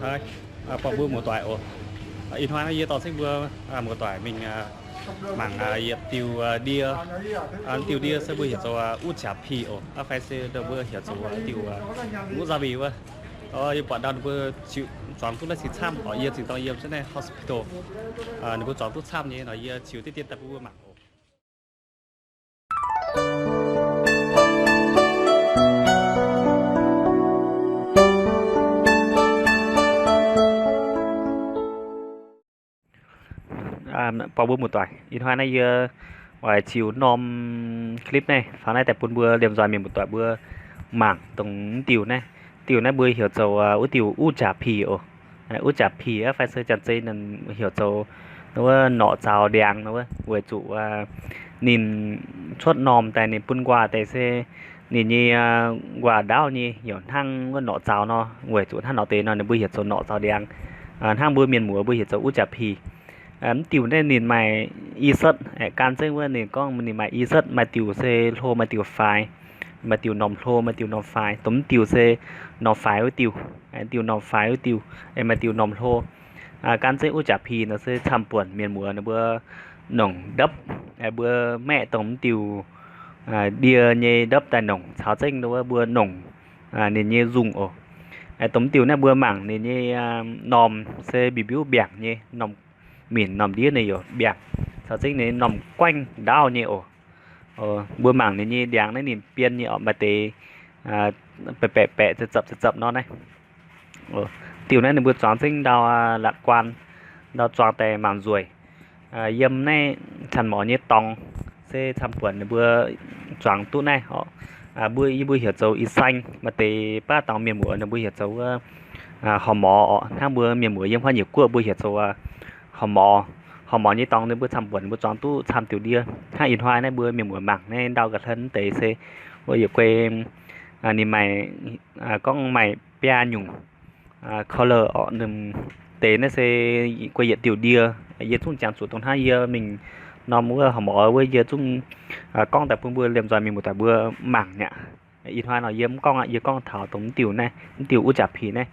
Buatc mbuo muoz-doic oc. Ih hnoi naaiv yie dorh zengv mbuo muoz-doic mingh mangc yietc diuh ndie. Diuh ndie se mbuo heuc zoux uv jaax pih oc, fai se mbuo heuc zoux diuh wuov za mbi wuov. Yie buatc ndau ninh mbuo ziux zuangx duqv naaiv cingx camv oc. Yie zingh dorng yiem zunv naaiv hospital, ninh mbuo zuangx duqv camv nyei nor, yie ziux diqv dien daaih bun mbuo mangc oc. Buatc mbuo muoz-doic, ih hnoi naaiv yie oix ziux norm clip naaiv faaux naaiv daaih bun mbuo liemh nzoih mienh muoz-doic mbuo mangc dongh diuh naaiv. Diuh naaiv mbuo heuc zoux wuov diuh uv jaax pih oc. Uv jaax pih fai se janx-zei heuc zoux wuov norqc zaux ndiangx nor, weic zuqc ninh cuotv normh daaih ninh bun nquaah deix se ninh nyei nquaah ndaauv nyei heuc hnangv wuov norqc zaux nor, weic zuqc hnangv nor deix nor ninh mbuo heuc zoux norqc zaux ndiangx. Hnangv mbuo mienh muoz mbuo heuc zoux uv jaax pih. Mv diuh naaiv ninh maaih i setv, gan zengv wuov ninh gorngv ninh maaih i setv, maaih diuh se hlo, maaih diuh faix. Maaih diuh normh hlo, maaih diuh normh faix. Dongh mv diuh se normh faix wuov diuh. Diuh normh faix wuov diuh, maaih diuh normh hlo. Gan zengv uv jaax pih nor se camv-buonc mienh muoz ninh mbuo nongc ndopv, mbuo maeqv dongh mv diuh ndie nyei ndopv daaih nongc caux zengv wuov mbuo nongc ninh nyei nzungh oc. Dongh mv diuh naaiv mbuo mangc ninh nyei normh se mbiuv mbiuv mbiaangc nyei, normh minc normh ndiev ninh yaac mbiaangc, caux zengv ninh normh guaengv ndaauv nyei oc. Mbuo mangc ninh nyei ndiangx naaiv ninh bien nyei oc, maaih deix baeqc baeqc baeqc, zepc zepc zepc zepc nor naaiv. Diuh naaiv ninh mbuo zuangx zengv ndau la'guaan, ndau zuangx daaih mangc nzueic. Yiem naaiv canh morz nyei dorngx se camv-buonc ninh mbuo zuangx duqv naaiv oc. Mbuo, yie mbuo heuc zoux ih saeng, maaih deix baav dorngx mienh muoz ninh mbuo heuc zoux wuov horc morz oc. Hnangv mbuo mienh muoz yiem haaix nyungc guoqv mbuo heuc zoux horc morz. Horc morz nyei dorngx ninh mbuo camv-buonc ninh mbuo zuangx duqv camv diuh ndie. Hnangv ih hnoi naaiv mbuo mienh muoz mangc naaiv ndau ga'hlen deix se wuov yietc guei ninh maaih, gorngv maaih biaa nyungc color oc. Ninh deix naaiv se guei yietc diuh ndie. Yie zungv jangx zuqc dongh hnangv yie mingh norm wuov horc morz wuov yie zungv gorngv daaih bun mbuo liemh nzoih mienh muoz-doic mbuo mangc nyei aqv. Ih hnoi nor yie mv gorngv aqv, yie gorngv taux dongh mv diuh naaiv, mv diuh uv jaax pih naaiv.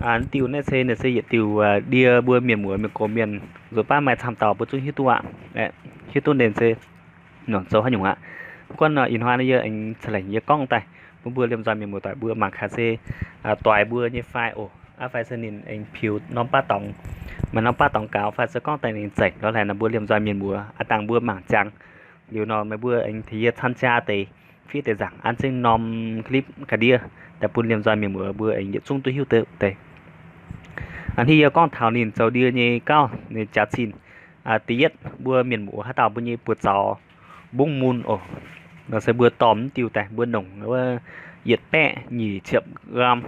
Mv diuh naaiv se ninh se yietc diuh ndie mbuo mienh muoz mienh gox mienh nzuonx baav maaih camv dauh mbuo zungv hiuv duqv aqv. Hiuv duqv ninh se nongc zoux haaix nyungc aqv. Guonv ih hnoi naaiv yie aengx ca'lengc yie gorngv daaih bun mbuo liemh nzoih mienh muoz-doic mbuo mangc gaax se doix mbuo nyei fai oc, fai se ninh aengx piux norm baav dorngx, maaih norm baav dorngx gaux fai se gorngv daaih ninh zengc lorz haic nor mbuo liemh nzoih mienh muoz aav dangh mbuo mangc ziangx. Liuz nor meih mbuo aengx tengx yie camv jaa deix fiev deix nzaangc an zengv norm clip ga'ndiev daaih bun liemh nzoih mienh muoz mbuo aengx yietc zungv duqv hiuv deix. Hnangv yie gorngv taux ninh zoux ndie nyei gauh ninh jaax-zinh. Da'yietv mbuo mienh muoz haaix dauh mbuo nyei buoz-zaux mbungv mun oc, nor se mbuo dorh mv diuh daaih mbuo nongc wuov yietc baeqv nyic ziepc gram.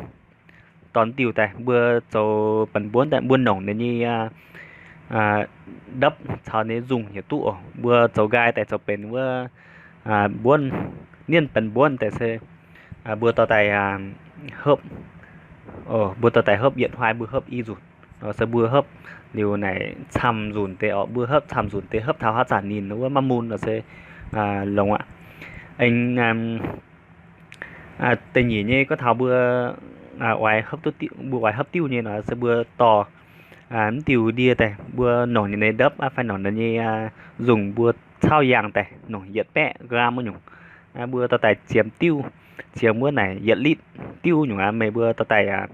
Dorh mv diuh daaih mbuo zoux benx mbuonv daaih mbuo nongc ninh nyei ndopv caux ninh nzungh heuc duqv oc. Mbuo zoux nqaai daaih zoux benx wuov mbuonv, nienh benx mbuonv daaih se mbuo dorh daaih hopv. Mbuo dorh daaih hopv, yietc hnoi mbuo hopv i nzunc. Se mbuo hopv liuz naaic camv nzunc deix oc, mbuo hopv camv nzunc deix hopv taux haaix zanc ninh wuov maiv mun nor se longx aqv. Aengx da'nyeic nyei gorngv taux mbuo oix hopv, mbuo oix hopv diuh nyei nor se mbuo dorh mv diuh ndie daaih mbuo nongc ninh nyei ndopv fai nongc ninh nyei nzungh mbuo cauv yangh daaih nongc yietc baeqv gram wuov nyungc. Mbuo dorh daaih ziemx diuh, ziemx wuov naaic yietc litv diuh nyungc aqv. Meih mbuo dorh daaih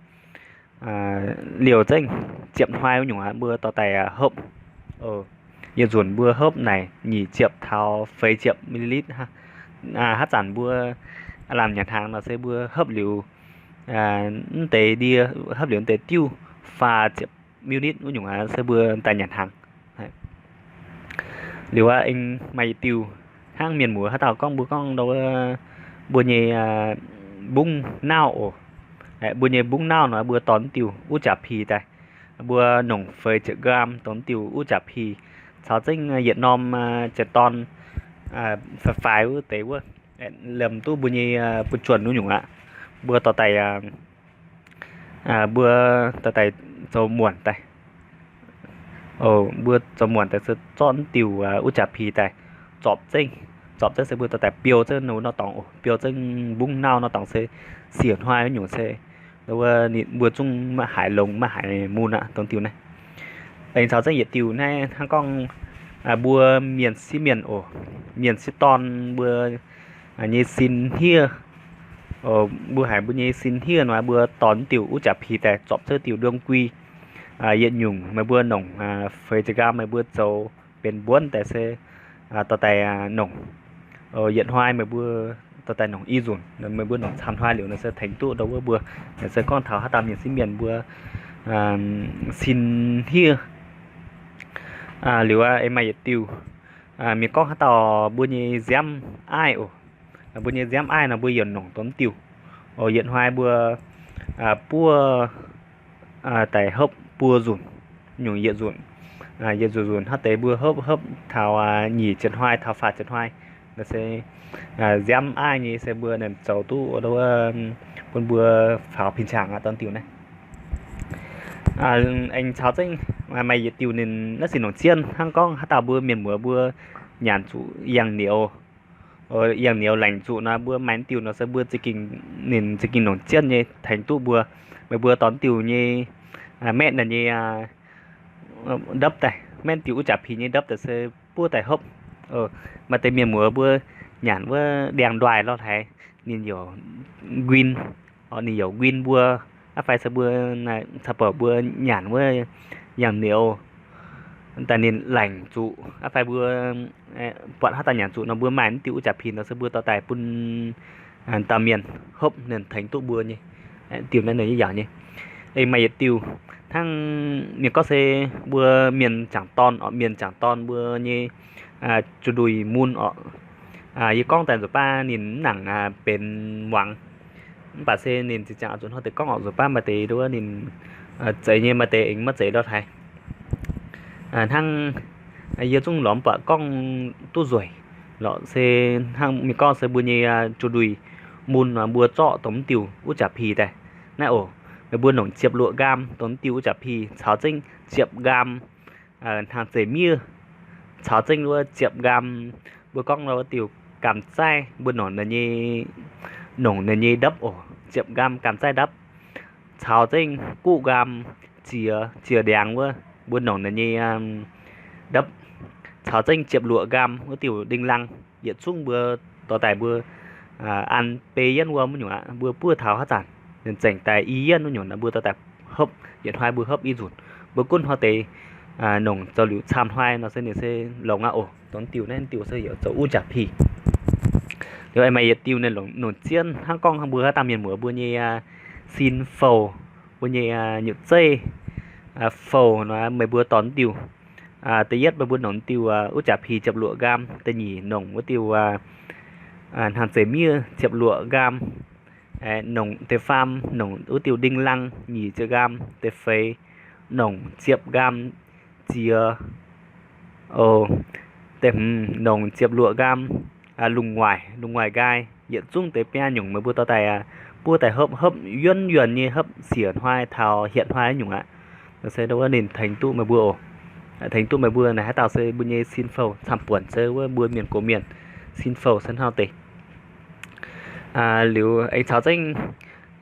liouh zengv ziepc hnoi wuov nyungc aqv, mbuo dorh daaih hopv. Yietc nzunc mbuo hopv naaic nyic ziepc taux feix ziepc millilitr. Haaix zanc mbuo lamh nyanc hnaangx nor se mbuo hopv liuz mv deix ndie, hopv liuz mv deix diuv faah ziepc millilitr wuov nyungc aqv se mbuo daaih nyanc hnaangx. Liuz aqv, aengx maaih yietc diuh hnangv mienh muoz haaix dauh gorngv mbuo gorngv mbuo nyei mbungv nauv oc. Mbuo nyei mbungv nauv nor mbuo dorh mv diuh uv jaax pih daaih. Mbuo nongc feix ziepc gram dongh mv diuh uv jaax pih caux zengv yietc norm jiex dorn faix-faix wuov deix wuov, liemh duqv mbuo nyei buv juonh wuov nyungc aqv. Mbuo dorh daaih, mbuo dorh daaih zoux muonc daaih. Mbuo zoux muonc daaih se zorqv diuh uv jaax pih daaih zorpc zengv. Zorpc zengv se mbuo dorh daaih biou zengv wuov norm dorngx oc, biou zengv mbungv nauv norm dorngx se siec hnoi wuov nyungc se Wuov mbuo zungv maiv haiz longx maiv haiz mun aqv dongh diuh naaiv. Aengx caux zengv yietc diuh naaiv hnangv gorngv mbuo mienh sieqv mienh oc, mienh sieqv dorn mbuo nyei sin hniev. Mbuo haiz mbuo nyei sin hniev nor mbuo dorh diuh wuov jaax pih daaih zorpc cuotv diuh đương quy. Yietc nyungc meih mbuo nongc feix ziepc nqaam meih mbuo zoux benx mbuonv daaih se dorh daaih nongc. Yietc hnoi meih mbuo dorh daaih nongc i nzunc, meih mbuo nongc camv hnoi liuz nor se tengx duqv ndau wuov mbuo se gorngv taux haaix dauh mienh sieqv mienh mbuo sin hniev. Liuz aengx maaih yietc diuh mienh gorngv haaix dauh mbuo nyei nziaamv aiv oc. Mbuo nyei nziaamv aiv nor mbuo yaac nongc dongh diuh. Yietc hnoi mbuo buov daaih hopv buo nzunc, nyungc yietc nzunc, yietc nzunc nzunc hnangv deix mbuo hopv hopv taux nyic ziepc hnoi taux faah ziepc hnoi. Nor se nziaamv aiv nyei se mbuo zoux duqv bun mbuo faaux pin-cangx aqv dongh diuh naaiv. Aengx caux zengv maaih yietc diuh ninh naaiv sin longc jienv hnangv gorngv haaix dauh mbuo mienh muoz mbuo nyanc zuqc yangh niouz, yangh niouz laengc zuqc nor mbuo maaih diuh nor se mbuo za'gengh, ninh za'gengh longc jienv nyei tengx duqv mbuo. Meih mbuo dorh diuh nyei maeqv naaic nyei ndopv daaih, maeqv diuh wuov jaax pih nyei ndopv daaih se buov daaih hopv. Maaih deix mienh muoz mbuo nyanc wuov ndiangx-ndoih lorh haaix, ninh youc nquin, ninh youc nquin mbuo. Aqv fai se mbuo caux bouc mbuo nyanc wuov yangh niouz daaih ninh laengc zuqc. Aqv fai mbuo buatc haaix dauh nyanc zuqc nor mbuo maaih diuh wuov jaax pih nor se mbuo dorh daaih bun dauh mienh hopv ninh tengx duqv mbuo nyei. Diuh naaiv ninh yaac nyei. Aengx maaih yietc diuh hnangv mienh gorngv se mbuo mienh jangc dorn oc, mienh jangc dorn mbuo nyei zuqc nduih mun oc. Yie gorngv daaih nzuqc baav ninh mv nangc benx muangx. Mv baac se ninh zinh ziangx zuqc hnangv deix gorngv oc, nzuqc baav maaih deix nduov ninh zeiz nyei, maaih deix aengx maiv zeiz lorh haaix. Hnangv yie zungv lorz mv buatc gorngv duqv nzueic lorqc se hnangv mienh gorngv se mbuo nyei zuqc nduih mun mbuo zorqv dongh mv diuh wuov jaax pih daaih naaiv oc. Meih mbuo nongc ziepc luoqc nqaam dongh mv diuh wuov jaax pih caux zengv ziepc nqaam hnaangx-zeic miev caux zengv wuov ziepc nqaam mbuo gorngv wuov diuh gaam zaaiv, mbuo nongc ninh nyei, nongc ninh nyei ndopv oc, ziepc nqaam gaam zaaiv ndopv caux zengv guqv nqaam ziex, ziex ndiangx wuov mbuo nongc ninh nyei ndopv caux zengv ziepc luoqc nqaam wuov diuh đinh lăng. Yietc zungv mbuo dorh daaih mbuo an bei yienv wuom wuov nyungc aqv, mbuo buov taux haaix zanc ninh zengc daaih i yienv wuov nyungc nor mbuo dorh daaih hopv, yietc hnoi mbuo hopv i nzunc. Mbuo gunv hnoi deix nongc zoux liuz camv hnoi nor se ninh se longx aqv oc. Dongh diuh naaiv diuh se heuc zoux wuov jaax pih. Liuz aengx maaih yietc diuh ninh longc, longc jienv hnangv gorngv mbuo haaix dauh mienh muoz mbuo nyei sin fouh, mbuo nyei nyutc zeiv fouh nor meih mbuo dorh diuh da'yietv meih mbuo nongc diuh wuov jaax pih ziepc luoqc nqaam, da'nyeic nongc wuov diuh hnaangx-zeic miev ziepc luoqc nqaam, nongc da'faam nongc wuov diuh đinh lăng nyic ziepc nqaam, da'feix nongc ziepc nqaam ziex, da'hmz nongc ziepc luoqc nqaam lungh waaic, lungh waaic nqaai. Yietc zungv deix biaa nyungc meih mbuo dorh daaih buov daaih hopv, hopv yuonv yuonc nyei, hopv siec hnoi taux hietc hnoi nyungc aqv. Se wuov ninh tengx duqv meih mbuo oc. Tengx duqv meih mbuo naaic haaix dauh se mbuo nyei sin fouh camv-buonc se wuov mbuo mienh gox mienh sin fouh se hnangv deix. Liuz aengx caux zengv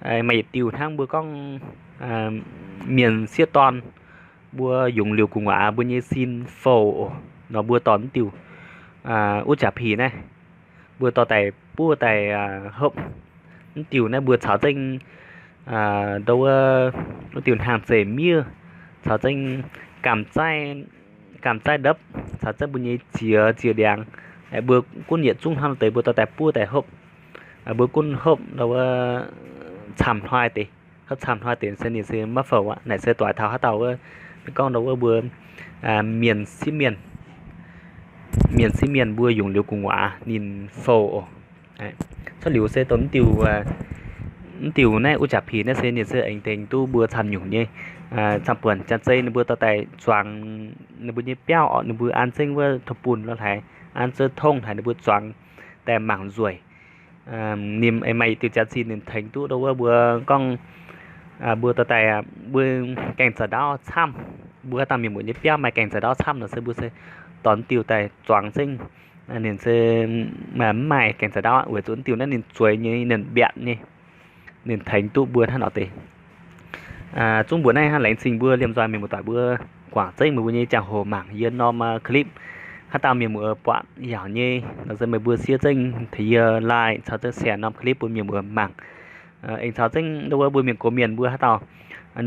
maaih yietc diuh hnangv mbuo gorngv mienh sieqv dorn mbuo yungz liuz gu'nguaaz mbuo nyei sin fouh oc, nor mbuo dorh mv diuh wuov jaax pih naaiv mbuo dorh daaih buov daaih hopv. Mv diuh naaiv mbuo caux zengv ndo wuov, wuov diuh hnaangx-zeic miev caux zengv gaam zaaiv, gaam zaaiv ndopv caux zengv mbuo nyei ziex, ziex ndiangx. Mbuo gunv yietc zungv hnangv deix mbuo dorh daaih buov daaih hopv. Mbuo gunv hopv ndo wuov camv hnoi deix, hopv camv hnoi deix se ninh se maiv fouh aqv. Naaic se doix taux haaix dauh wuov, gorngv ndo wuov mbuo mienh sieqv mienh, mienh sieqv mienh mbuo yungz liuz gu'nguaaz ninh fouh oc. Cuotv liuz se dongh mv diuh, mv diuh naaiv wuov jaax pih naaiv se ninh se aengx tengx duqv mbuo camv nyungc nyei. Camv-buonc janx-zei ninh mbuo dorh daaih zuangx ninh mbuo nyei biauv orqc, ninh mbuo an zengv wuov tov bun lorh haaix, an zengv tongv haaix ninh mbuo zuangx daaih mangc nzueic. Ninh aengx maaih yietc diuh jaax-zinh ninh tengx duqv ndo wuov mbuo gorngv mbuo dorh daaih mbuo gaengh za'ndaauv camv, mbuo haaix dauh mienh muoz nyei biauv maaih gaengh za'ndaauv camv nor se mbuo se dorh diuh daaih zuangx zengv. Ninh se mv maaih gaengh za'ndaauv weic zuqc diuh naaiv ninh zueiz nyei, ninh mbiaatc nyei. ninh tengx duqv mbuo hnangv nor deix. Zungv mbuox naaiv hnangv, laengz zingh mbuo liemh nzoih mienh muoz-doic mbuo guangc zengv meih mbuo nyei ziangh hoc mangc yie norm clip. Haaix dauh mienh muoz buatc yaauc nyei nor se meih mbuo siev zengv tengx yie like caux zengv share norm clip bun mienh muoz mangc. Aengx caux zengv wuov mbuo mienh gox mienh mbuo haaix dauh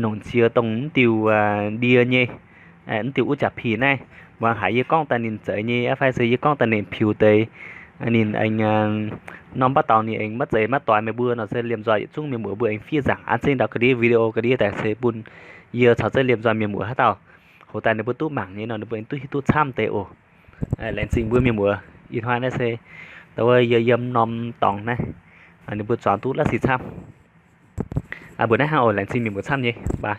nongc ziex dongh mv diuh ndie nyei, mv diuh uv jaax pih naaiv, muangx haiz yie gorngv daaih ninh zeiz nyei fai se yie gorngv daaih ninh piux deix, ninh aengx norm baav dauh ninh aengx maiv zeiz maiv doix meih mbuo nor se liemh nzoih yietc zungv mienh muoz mbuo aengx fiev nzaangc an zengv ndau ga'ndiev video ga'ndiev daaih se bun yie caux zengv liemh nzoih mienh muoz haaix dauh hoc daaih ninh mbuo duqv mangc nyei nor ninh mbuo aengx duqv hiuv duqv camv deix oc. Laengz zingh mbuo mienh muoz, ih hnoi naaiv se dongh wuov yie yiem norm dorngx naaiv, ninh mbuo zuangx duqv la'sic camv. Mbuox naaiv hnangv oc, laengz zingh mienh muoz camv nyei, bye.